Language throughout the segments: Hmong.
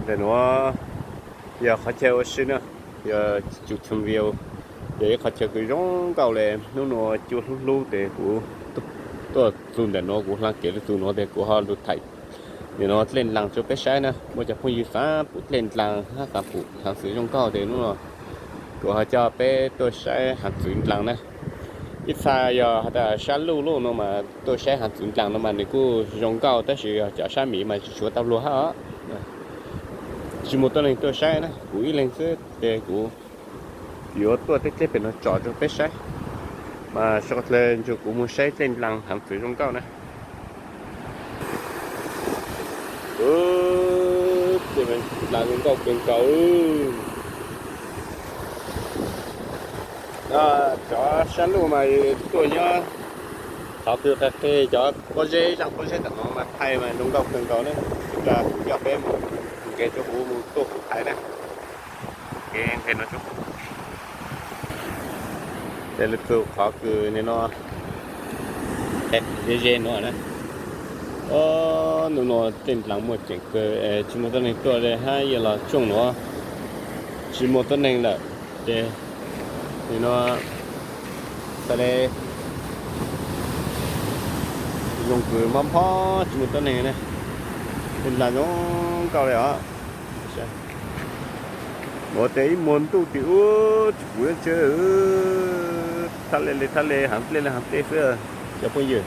Ntawm nuav yog qhov chaw ua si na, yog Tsum Chum View, yog ib qhov chaw kws zoo nkauj le. Hnub nuav cua hlub hlub tes kuv tuaj txug ntawm nuav, kuv hla kev lug txug nuav tes kuv ho lug thaij nim no dlej ndlaag rua peb saib na. Muaj cov phooj ywg xaav pum dlej ndlaag hab xaav pum haav txwv zoo nkauj tes hnub no kuv ho coj peb tuaj saib haav txwv ndlaag na. Ib txha yog has tas sab luj luj no mas tuaj saib haav txwv ndlaag no mas nws kuj zoo nkauj, tab sis yog cov sab miv mas tsis tshua tau luag hab os. Tsis muaj tuab neeg tuaj saib na, kuv ib leeg xwb ces kuv yuav tuaj teb dlej pem no tso rua peb saib. Mas so dlawg ntsug kuv moog saib dlej ndlaag haav txwv zoo nkauj na. Dlej ndlaag zoo nkauj kawg nkaus. Cov sab luj mas tuaj nyob qhov kws qe qe, cov pob zeb, zaaj pob zeb tom no mas thaij mas zoo nkauj kawg nkaus na. Coj peb mus nqe rua huv, mus tuaj huv thaij na. Nqe, nqe no tso. Ces lug txug qhov kws nim no ze ze nuav na. Nub nuav dlej ndlaag muaj tseem kawg, tsis muaj tuab neeg tuaj le hab yog los tsooj nuav tsis muaj tuab neeg lawm ces nim no txhaj le zoo kws mob nphob tsis muaj tuab neeg ne. Dlej ndlaag zoo nkauj le os. Nuav tes ib muag ntuj tim ub tsis pum ib tse, thaj le le thaj le, haav dlej le haav dlej xwb cov phooj ywg.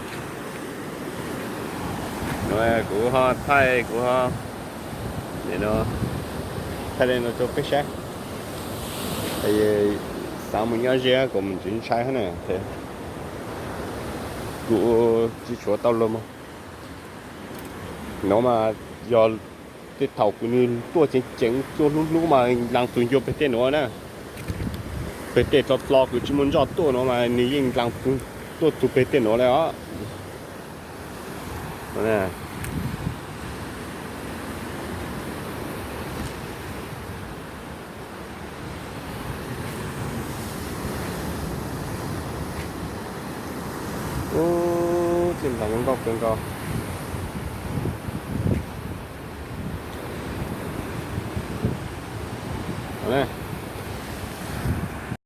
Nuav kuv ho thaij, kuv ho thaij le no rua peb saib. Xaav mus nyob ze kuas mus ntxiv ntshai hab na. Kuv tsis tshuav tau luag moog. Nuav mas yog tej thaum kws nwg tuaj ceev ceev cua hlub hlub mas ndlaag txug ncua peg tej nuav na. Peg tej dlho dlho kws tsis muaj ntsoj tuaj nuav mas nwg yeej ndlaag tuaj txug peg tej nuav le os. Ub, dlej ndlaag zoo nkauj kawg nkaus.